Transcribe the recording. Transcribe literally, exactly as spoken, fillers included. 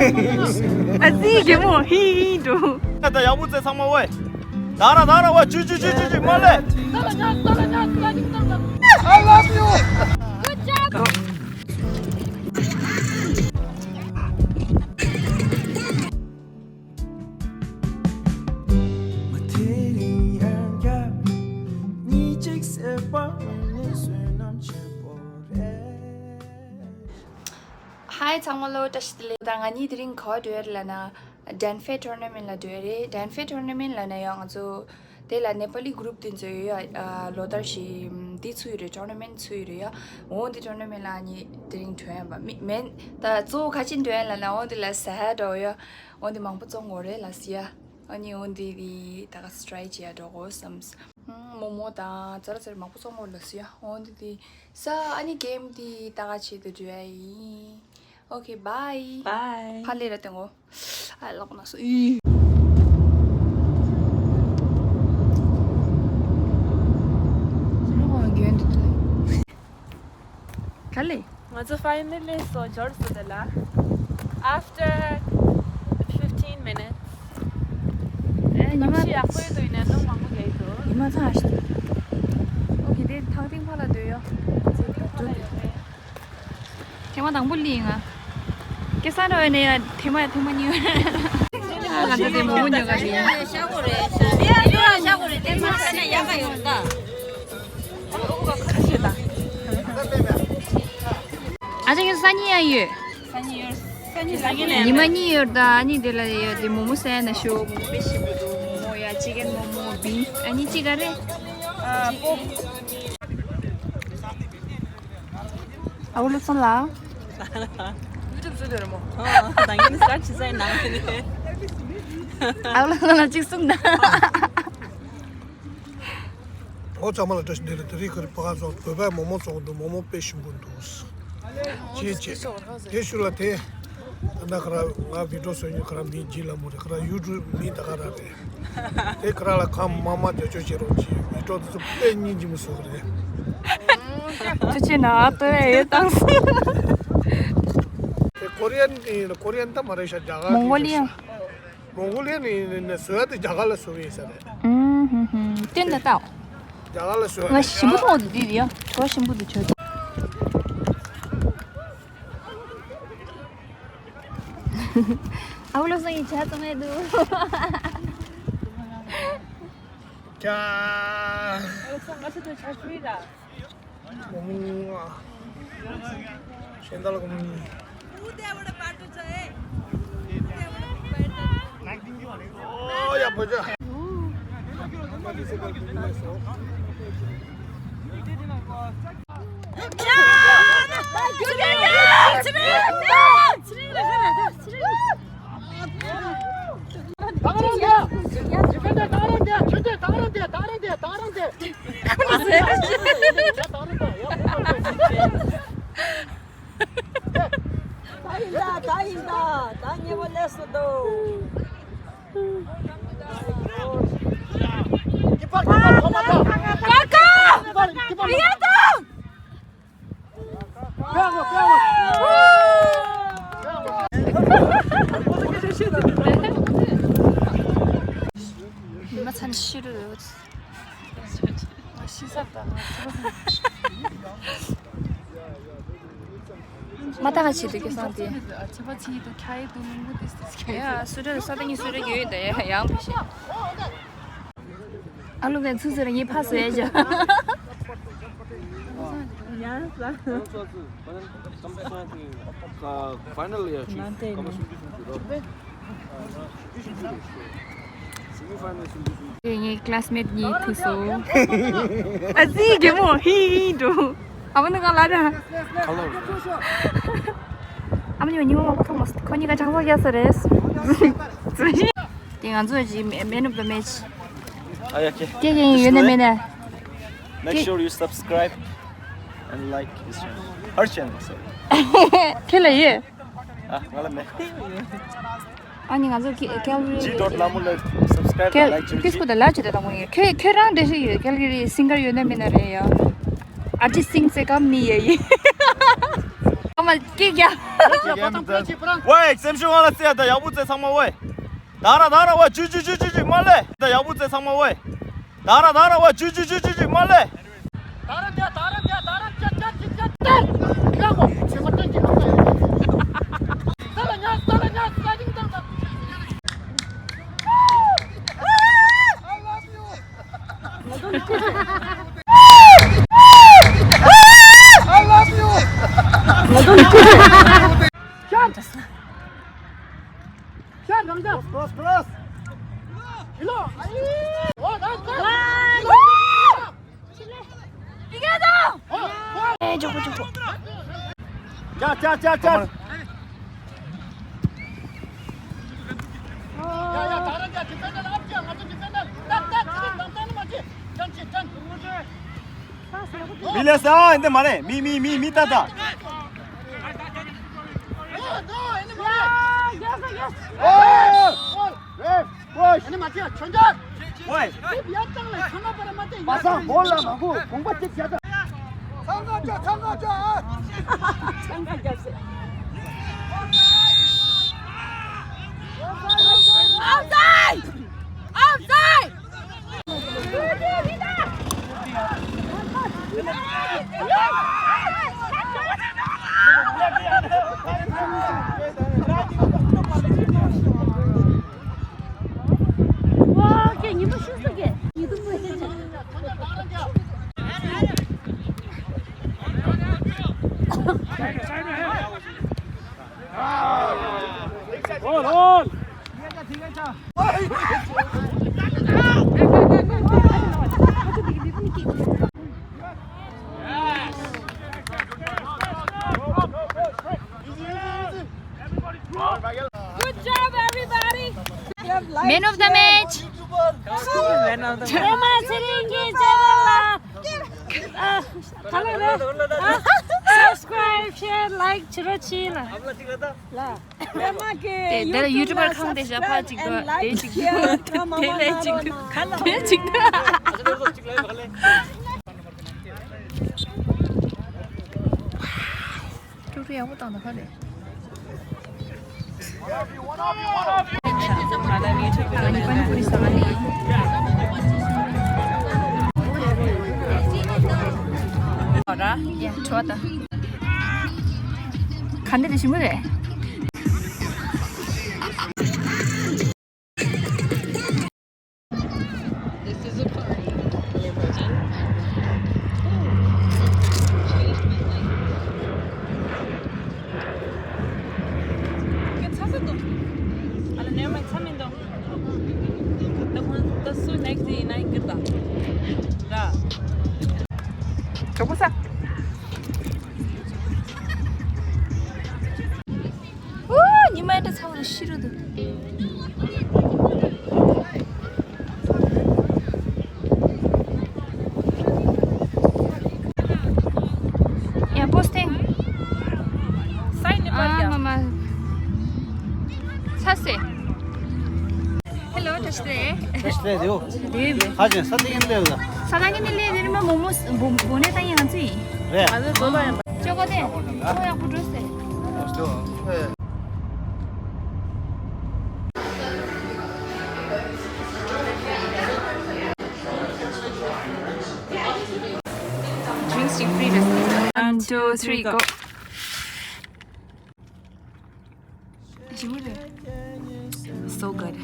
ཨ་ཙི་གེ་མོ་ཧི་ཧི་འགྲོ། ད་ཡག་པོ་བཙལ་ཚང་མ་ཝེ། ད་ར་ད་ར་ཝེ། ཅུ་ཅུ་ཅུ་ཅུ་ཅུ་མ་ལེ། I love you. Good job. Hi ཚང་མ་ལོ། བཀྲ་ཤིས་བདེ་ལེགས། ད་ང་གཉིས་དེ་རིང་ག་པར་འགྲོ་ཡ་རེད་ལབ་ན། Danfei tournament ལ་འགྲོ་ཡ་རེད། Danfei tournament ལབ་ན་ཡང་ང་ཚོ་དེ་ལ་ནེ་པ་ལི་group དེ་ཚོ་ཡོད་ཡ། ལོ་ལྟར་བཞིན་འདི་ཚུགས་ཡོད་རེད། tournament ཚུགས་ཡོད་རེད་ཡ། འོ་འདི་tournament ལ་ང་གཉིས་དེ་རིང་འགྲོ་ཡ་ཡིན་པ་མི་མིན། ད་གཙོ་བོ་ག་ཅི་འགྲོ་ཡ་ལབ་ན། འོ་འདི་ལ་ཟ་ཡ་འགྲོ་ཡ། འོ་འདི་མང་པོ་བཙོང་དགོས་རེད་ལབ་ཟེར་ཡ། ཨ་ནི་འོ་འདི་དེ་ད་ག་strike བྱེད་ཡ་འགྲོ་དགོས་བསམས། ཨུམ། མོག་མོག་དང་ཙ་ར་ཙ་ར་མང་པོ་བཙོང་དགོས་ལབ་ཟེར་ཡ། འོ་འདི་དེ་ཟ། ཨ་ནི་game དེ་ལྟ་ག་བྱེད་དུ་འགྲོ་ཡ་ཡིན། Okay, bye. Bye. ཧ་ལས་ར་དེ་ངོ་། ཨ་ལག་ན་སོ་ཡི། ག་ལེ། ང་ཚོ་finally སོ་འབྱོར་སོ་དེ་ལ། After fifteen minutes. ཨེ་ཉི་མ། གནམ་གཤིས་ཡག་པོ་ཡོད་དུས་ནས་སྣུམ་མང་པོ་རྒྱག་གི་འདུག་ཉི་མ་ཚང་ཞིག་ཨོ་ཁེ་དེ་ཐག་རིང་ཕ་ལ་སྡོད་ཡོད། ཐེངས་མ་དང་པོ་ལི་ང་། སྐལ་བཟང་རོ་ནས་ཡ་ཐེངས་མ་ཐེངས་མ་གཉིས། ང་ཚོ་དེ་མོ་མོ་ཉོ་ག་ལི། ཤ་གོ་རེད་ཤ་རེད་ཤ་གོ་རེད་དེ་མ་ཟ་ན་ཡག་ག་ཡོད་ད། ཨ་ཅག་གི་སང་ཉིན་ཡང་ཡོད། སང་ཉིན་ཡོད། སང་ཉིན་སང་ཉིན་ལས་ཉི་མ་གཉིས་ཡོད་ད། ཨ་ནི་དེ་ལ་ཡོད་དེ་མོག་མོག་ཟས་ན་ཤོག་མོག་མོག་དཔེ་ཞིམ་པོ་འདུག་མོག་མོག་ཡ། chicken མོག་མོག་beef ཨ་ནི་ཅི་ག་རེ། ཨ་པོ། ཨ་བོ་ལོ་སོང་ལ། YouTube བཟོ་དེ་རེད་མོ། ད་གིན་ས་ཆི་ས་ནང་ནས། ཨ་བོ་ལོ་སོང་ལ་ཅིག་གསུངས་ན། ཨོ་ཚང་མ་ལ་བཀྲ་ཤིས་བདེ་ལེགས། དེ་རིང་ཁ་རི་པ་ག་སོང་བོད་པའི་མོག་མོག་བཙོང་འདུག་མོག་མོག་དཔེ་ཞིམ་པོ་འདུག་ཅེས་བྱས། དེ་ཤུལ་ལ་དེ། ད་ནི་ཁ་ར་ང་video བཟོ་མཁན་ཁ་ར་མི་འཇིགས་ལ་མོ་རེད། ཁ་ར་YouTube མི་ད་ག་ར་རེད། དེ་ཁ་ར་ལ་ཁམས་མ་མ་དེ་ཆོས་བྱེད་རོགས་གྱིས། video དེ་ཚོ་དཔེ་སྙིང་རྗེ་མོ་བཟོ་གི་རེད། ཐུགས་རྗེ་ཆེ་གནང་། ཨ་ཏོ་ཡ་ཡོད་དང་སོང་། དེ་Korean ཡིན་ན་Korean ད་མ་རེད་ཤག་རྒྱ་གར་གྱི་Mongolia། མོང་གོ་ལི་ཡ་ནས་ནས་བཟོ་ཡ་དེ་རྒྱ་གར་ལ་བཟོ་གི་ཡིན་ས་རེད། ཨུམ་ཧུམ་ཧུམ། བསྟན་ད་ལྟ། རྒྱ་གར་ལ་བཟོ་ཡ་ང་ཞིམ་པོ་མཐོང་འདུག་དེ་ཡ། ཁོ་ཞིམ་པོ་འདུག་བྱོས། ཨ་བོ་ལོ་སོང་ཡིན་ཆ་ཙམ་མེད་འདུག་ཀྱ། ཨ་བོ་ལོ་སོང་ང་ཚོ་དེ་ཆ་ཞུ་ཡི་ད། གོང་མ། ཤེས་ལྡན་གོང་མ། ཨོ་ཡ་བོ་ཅག་ད་ཡིན་ད། ད་ཡིན་ད། ད་ཉེ་བོ་ལས་སུ་འདུག་ཀ་ཀ། རི་ཡ་དང་། ཉི་མ་ཚ་ནས་ཤི་རུ་ཡོད། ཤི་ས་དང་། མ་ཐག་ཆེད་དུ་སྐལ་བཟང་དེ། ཨ་ཆེ་བ་ཆེ་དུ་ཁྱ་ཡི་དུ་ལུང་པོ་དེ་སུ་ཁྱ་ཡི། ཡ་སུ་རེད་ས་ད་ངའི་སུ་རེད་ཡོད་དེ་ཡང་ཕི་ཤི། ཨ་ལུ་གན་ཚུ་ཚུ་རེ་ངའི་ཕ་སུ་ཡ་ཇ། ཡང་ས། Final ཡ་ཆུ་སྐམ་པ་སུམ་ཅུ་སུམ་ཅུ་རོ། ངའི་classmate གཉིས་ཐུག་སོང་། ཨ་ཙི་གེ་མོ་ཧི་ཧི་འགྲོ། ཨ་མ་ནི་གང་ལ་ར། ཁ་ལོ། ཨ་མ་ནི་ཉི་མ་མ་ཐོག་མ་ཁོ་གཉིས་ཀ་ཆང་ས་རྒྱག་ས་རེད། དེ་ང་ཚོ་གི་man of the match། ཨ་ཡ་ཁེ། ཁེ་ཁེ་ཡོད་ན་མེད་ན། Make sure you subscribe and like this channel. Her channel, sorry. ཁེ་ལ་ཡོད། ཨ་ང་ལ་མེད། ཨ་ནི་ང་ཚོ་ཀེ་ཀེལ་གྷ་རི། G dot Lamula subscribe and like ཀེལ་ཀེ་སྐུ་དང་ལ་ཅི་དང་མོ་ཡོད། ཁྱོད་ཁྱོད་རང་འདྲ་ཞིག་ཡོད། ཀེལ་གྷ་རི་སིང་གར་ཡོད་ན་མེད་ན་རེད་ཡ། Arjit Singh se kam nahi hai ye. མ་སྐད་རྒྱག་ཝེ། སེམས་ཤུགས་ཨང་ལ་རྩེ་ད་ཡག་པོ་རྩེ་ཚང་མ་ཝེ། ད་ར་ད་ར་ཝེ། ཇུ་ཇུ་ཇུ་ཇུ་ཇུ་མ་ལེ་ད་ཡག་པོ་རྩེ་ཚང་མ་ཝེ། ད་ར་ད་ར་ཝེ། ཇུ་ཇུ་ཇུ་ཇུ་ཇུ་མ་ལེ། ད་ར་ད་ད་ར་ད་ད་ར་ཅ་ཅ་ཅ་ཅ་ད། ཡ་གོ་ཚེ་མ་ཏན་གྱི་ལོག་ད་ཡ། ད་ལ་ཉ་ད་ལ་ཉ་ད་རིང་ད་ད། I love you. I love you. Shot. Shot, Ramzan. Cross, cross, cross. Hello. Oh, that's good. ཡ་ཡ་ཡ་ཡ། མི་ལས་ཨ་འདི་མ་རེད། མི་མི་མི་མི་ཏ་ཏ། ཨོ། རེད། ཨོ། ཨ་ནི་མ་བྱེད་ཆོས་འབྱོར། ཝེ། མ་སང་མོ་ལ་མ་གོ་གོང་པ་གཅིག་བྱས་ད། ཚང་ཀ་ཅོ་ཚང་ཀ་ཅོ་ཨ། ཚང་ཀ་རྒྱབ་སེ། Outside! Outside! Good job, everybody. Man of the match. Man of the match. Rema Siringi channel la. Ah, hello, ah, subscribe, share, like, chiro chi la. La. Rema ke དེ་དེ་ལ་ཡུ་ཊུབ་པར་ཁང་དེ་བཞག་ཕ་གཅིག་དོ་དེ་གཅིག་དོ་དེ་ལས་གཅིག་དོ་དེ་གཅིག་དོ། ཀྲུག་ཀྲུག་ཡག་པོ་བཏང་འདུག་ཧ་ལས། ག་འདྲ་ཞིམ་པོ་རེད། གྲོགས་པོ་ས། ཨུ། ཉི་མ་འདྲ་ཚ་བོ་ལ་ཤི་རུ་འདུག་ཡ་པོ་སྟེང་། སའི་ནི་པར་ཡ། ཨ་མ་མ། ཚ་སེ། Hello, touch there. Touch there, yo. Debe. Haje, sa tingin de la. Sa tingin de le, de ma momos, bone ta yang zi. Re. Choco de. Oh, ya pudro se. Drinks you free. One, two, three, go. So good.